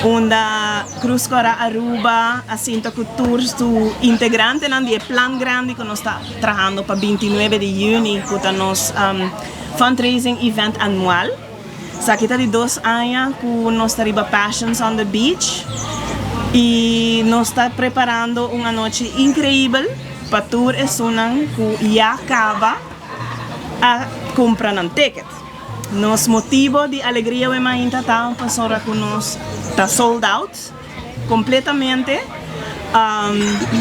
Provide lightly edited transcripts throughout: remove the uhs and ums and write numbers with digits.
Unda Cruz Cora Aruba a sinta cu tur su integrantenan di e plan grandi cu nos ta trahando pa 29 di juni, cu ta nos fundraising event anual. Esaki ta di 2 aña cu nos ta riba Passions on the Beach y nos ta preparando un anochi increibel pa tur esunnan cu ya caba a cumpra nan ticket. Nos motibo di alegria awe mainta ta pasobra cu nos ta sold out completamente.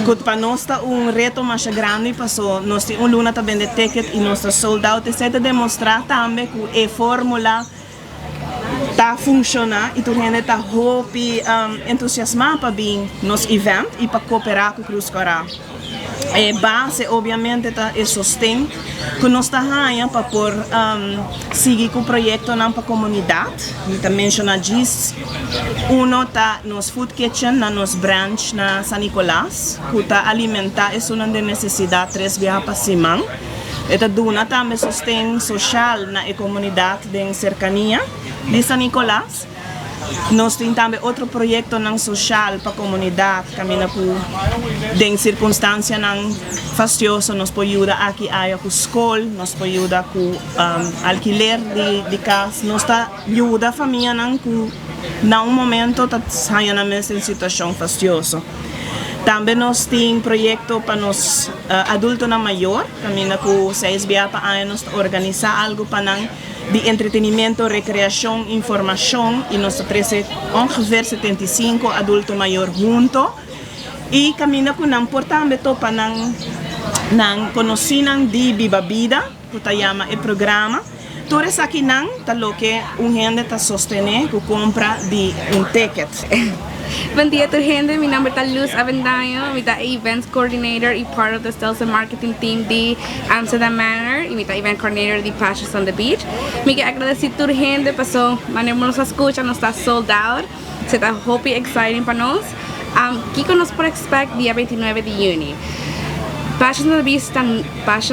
Cu pa nos ta un reto mas grandi, paso nos tin un luna ta bende ticket y nos ta sold out. Esey ta demostra tambe cu e formula ta funciona y tur hende ta hopi entusiasma pa bin nos event y pa coopera cu Cruz Cora. E base obviamente ta e sosten cu nos ta haya pa por sigui cu proyectonan pa comunidad. Mi ta menciona djis uno, ta nos food kitchen na nos branch na San Nicolas, cu ta alimenta esunnan den necesidad tres biaha pa siman. E ta duna tambe sosten social na e comunidad den cercania di San Nicolas. Nos tin tambe otro proyectonan social pa comunidad, caminda cu den circunstancianan fastioso nos por yuda aki aya cu scol, nos por yuda cu alquiler di cas, nos ta yuda famianan cu na un momento ta haya nan mes den situacion fastioso. Tambe nos tin proyecto pa nos adultonan mayor, caminda cu seis biaha pa aña nos ta organisa algo pa nan di entretenimento, recreacion, informacion y nos ta trece ongeveer 75 adulto mayor hunto y caminda cu nan por tambe topa nan conocinan di Biba Bida, cu ta yama e programa. Tur esakinan ta loke un hende ta sostene cu compra di un ticket. Bon dia, tur hende. Mi nomber ta Luz Avendaño. Mi ta Events Coordinator y part of the Sales and Marketing Team di Amsterdam Manor. Y mi ta Event Coordinator di Passions on the Beach. Mi kier gradici tur hende paso manera nos a scucha, nos ta sold out. Esey ta hopi exciting pa nos. Kico nos por expect dia 29 di juni? Passions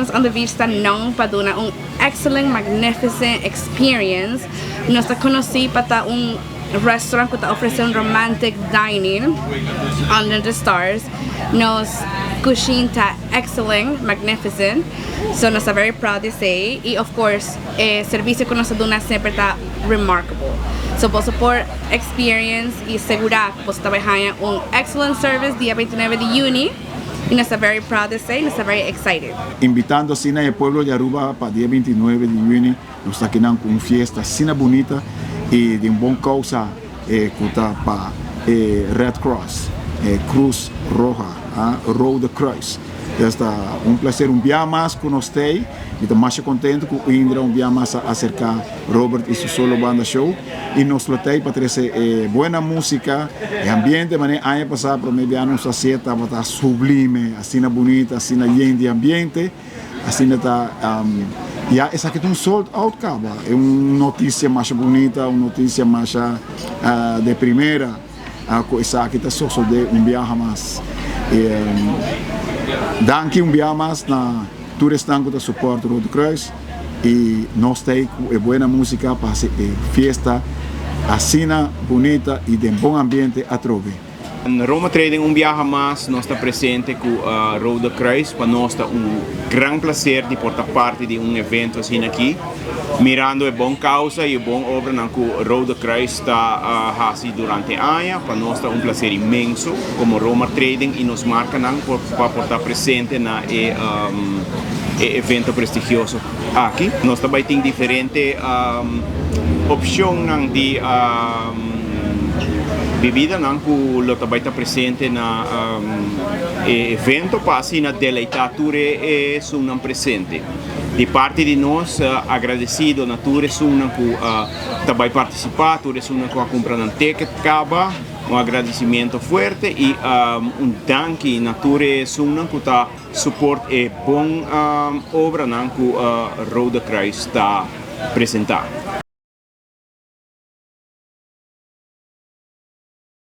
on the Beach ta known pa duna un excellent, magnificent experience. Nos ta conoci pa ta un restaurant cu ta ofrece un romantic dining under the stars. Nos cushina ta excellent, magnificent. So nos ta very proud to say. Y of course, e servicio cu nos ta duna semper ta remarkable. So bo por experience y sigura cu bo ta haya un excellent service dia 29 di juni. Y nos ta very proud to say, nos ta very excited. Invitando asina e pueblo di Aruba pa dia 29 di juni, nos ta aki cu un fiesta asina bunita y di un bon causa cu ta pa Red Cross, Cruz Roja, Rode Kruis. Ta un placer un dia mas cu nos y ta mas contento cu Indra un dia mas a acerca Robert y su solo banda show y nos lo tin pa trece bon musica y ambiente. Manera aña pasa, prome dia nos a tabata sublime, asina bunita, asina yen di ambiente, asina ta ya esaki ta un sold out caba. E un noticia mas bunita, un noticia mas di primera cu esaki ta sucede un biaha mas. Danki un biaha mas na tur esnan cu ta support Rode Kruis y nos tin bon musica pa fiesta asina bunita y den bon ambiente atrobe. Roma Trading un biaha mas nos ta presente cu Rode Kruis. Pa nos ta un gran placer di por ta parti di un evento asina aki, mirando e bon causa y bon obra cu Rode Kruis ta haci durante aña. Pa nos ta un placer inmenso como Roma Trading y nos marcanan pa por ta presente na e evento prestigioso aki. Nos tambe tin diferente opcion di bebidanan cu lo tambe ta presente na e evento pa asina deleita tur esunnan presente. Di parti di nos, agradecido na tur esunnan cu tambe participa, tur esunnan cu a cumpra nan ticket caba, un agradecimento fuerte y un danki na tur esunnan cu ta support e bon obranan cu Rode Kruis ta presenta.